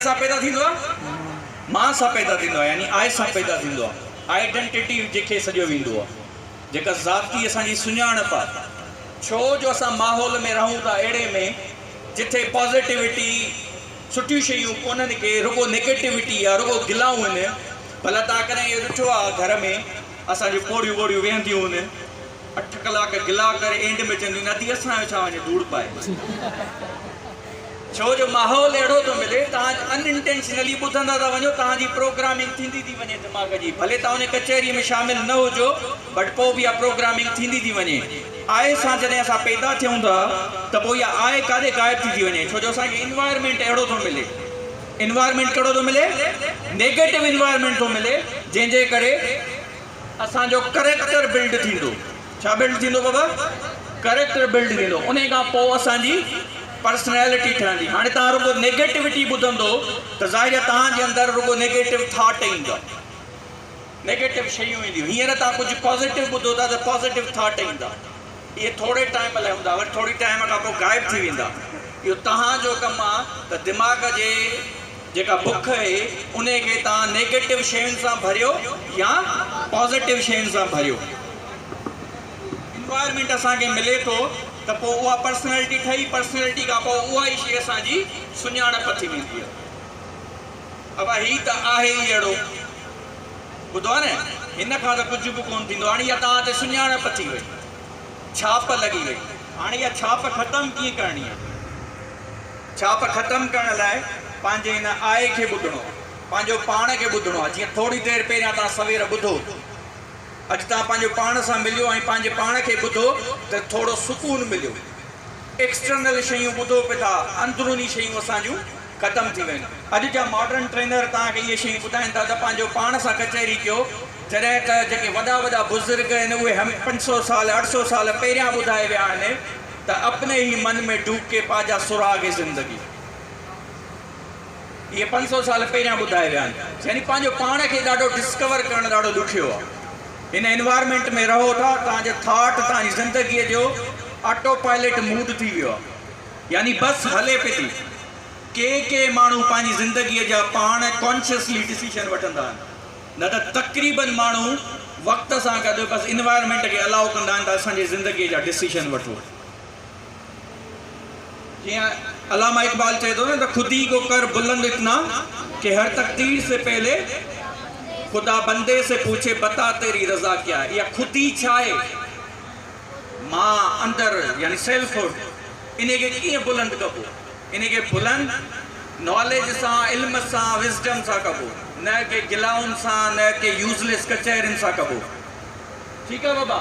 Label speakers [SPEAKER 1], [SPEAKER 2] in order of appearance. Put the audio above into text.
[SPEAKER 1] سان پيدا ٿيندو آهي؟ مان سان پيدا ٿيندو آهي يعني آء سان پيدا ٿيندو آهي. آئيڊنٽيٽي جنهن کي سڏيو ويندو آهي، جيڪا ذاتي اسان جي سڃاڻپ آهي. ڇو جو اسان ماحول ۾ رهون ٿا اهڙي ۾ جٿي پازيٽيوٽي، سٺيون شيون ڪونهن ڪي، رڳو نيگيٽيوٽي آهي، رڳو گلائون آهن. ڀلا توهان ڪڏهن اهو ڏٺو آهي گهر ۾ اسان جون پوڙهيون ٻوڙهيون ويهنديون آهن، اٺ ڪلاڪ گلا ڪري اينڊ ۾ چونديون آهن ادي اسان جو ڇا وڃي ڌوڙ پائي. ڇو جو ماحول اهڙو ٿو ملي، توهان ان انٽينشنلي ٻڌندا ٿا وڃو، توهان جي پروگرامنگ ٿيندي ٿي وڃي دماغ جي، ڀلي توهان ان ڪچهري ۾ شامل نه هجو بٽ پوء به اها پروگرامنگ ٿيندي ٿي وڃي. آء سان جڏهن اسان پيدا ٿيون ٿا ته پوء اها آء ڪاڏي غائب ٿي ٿي وڃي، ڇو جو اسان کي انوائرمينٽ اهڙو ٿو ملي. انوائرمينٽ ڪهڙو ٿو ملي؟ نيگيٽو انوائرمينٽ ٿو ملي، جنهن جي ڪري اسان جو ڪريڪٽر بلڊ ٿيندو. ڇا بلڊ ٿيندو بابا؟ ڪريڪٽر بلڊ ٿيندو. انهي کان پوء اسان جي پرسنالٽي ٺهندي. هاڻي توهان رڳو نيگيٽوٽي ٻڌندو ته ظاهر آهي توهان جي اندر رڳو نيگيٽو ٿاٽ ايندا، نيگيٽو شيون اينديون. هينئر توهان ڪجهه پازيٽو ٻڌو ٿا ته پازيٽو ٿاٽ ايندا. اهي ٿوري ٽائيم لاء هوندا، وري ٿوري ٽائيم کان پوء غائب ٿي ويندا. اهو توهان جو ڪم آهي ته دماغ جي جيڪا بک اهي انهي کي توهان نيگيٽو شين سان ڀريو يا پازيٽو شين سان ڀريو. انوائرمينٽ اسان کي ملي ٿو ته پوء اها پرسنالٽي ٺهي، پرسنالٽي کان پوء اها ئي شي اسان جي سڃاڻپ ٿي ويندي آهي. ابا هي ته آهي ئي اهڙو. ٻڌو آهي نه هن کان ته ڪجهه به ڪونه ٿيندو. هاڻي اها توهان تي سڃاڻپ ٿي وئي، ڇاپ لڳي وئي. هاڻي اها ڇاپ ختم ڪيئن ڪرڻي آهي؟ ڇاپ ختم ڪرڻ لاء پنهنجي ان آء کي ٻڌڻو آهي، پنهنجو پاڻ کي ٻڌڻو آهي. جيئن ٿوري دير پهريان توهان سوير ٻڌو، اڄ توهان پنهنجو پاڻ سان مليو ۽ پنهنجي پاڻ کي ٻڌو ته ٿورو سڪون مليو. ايڪسٽرنل شيون ٻڌو پئي ٿا، اندروني شيون اسان جون ختم ٿي ويون. اڄ جا ماڊرن ٽرينر توهان کي اهي شيون ٻڌائين ٿا ته پنهنجو پاڻ سان ڪچهري ڪيو، جڏهن ته جيڪي وڏا وڏا بزرگ آهن اهي هم 500 سال 800 سال پهريان ٻڌائي ويا آهن ته اپني هي من ۾ ڊوب ڪي پا جا سراغ زندگي. اهي 500 سال پهريان ٻڌائي ويا آهن. يعني پنهنجو پاڻ کي ڏاڍو ڊسڪور ڪرڻ ڏاڍو ڏکيو آهي. هن انوائرمينٽ ۾ رهو ٿا توهان جو ٿاٽ توهان جي زندگيء جو آٽو پائليٽ موڊ ٿي ويو آهي. يعني بس هلي پئي ٿي. ڪي ڪي ماڻهو پنهنجي زندگيء جا پاڻ ڪانشسلي ڊسيشن وٺندا آهن. نه ته تقريبن ماڻهو وقت سان گڏ بس انوائرمينٽ کي الاء ڪندا آهن ته اسان جي زندگيء جا ڊسيشن وٺو. جيئن علامه اقبال چئي ٿو نه ته خود ئي ڪو ڪر بلند اتنا ڪه هر تقدير سي پهلي خدا بندي سي پوڇي بتا تيري رضا ڪيا هي. اها خودي ڇا آهي؟ مان، اندر يعني سيلف هوڊ، انهي کي ڪيئن بلند ڪبو؟ انهي کي بلند ناليج سان، علم سان، وزڊم سان ڪبو، نه ڪي گلائن سان، نه ڪي يوزليس ڪچهرين سان ڪبو. ٺيڪ آهي بابا.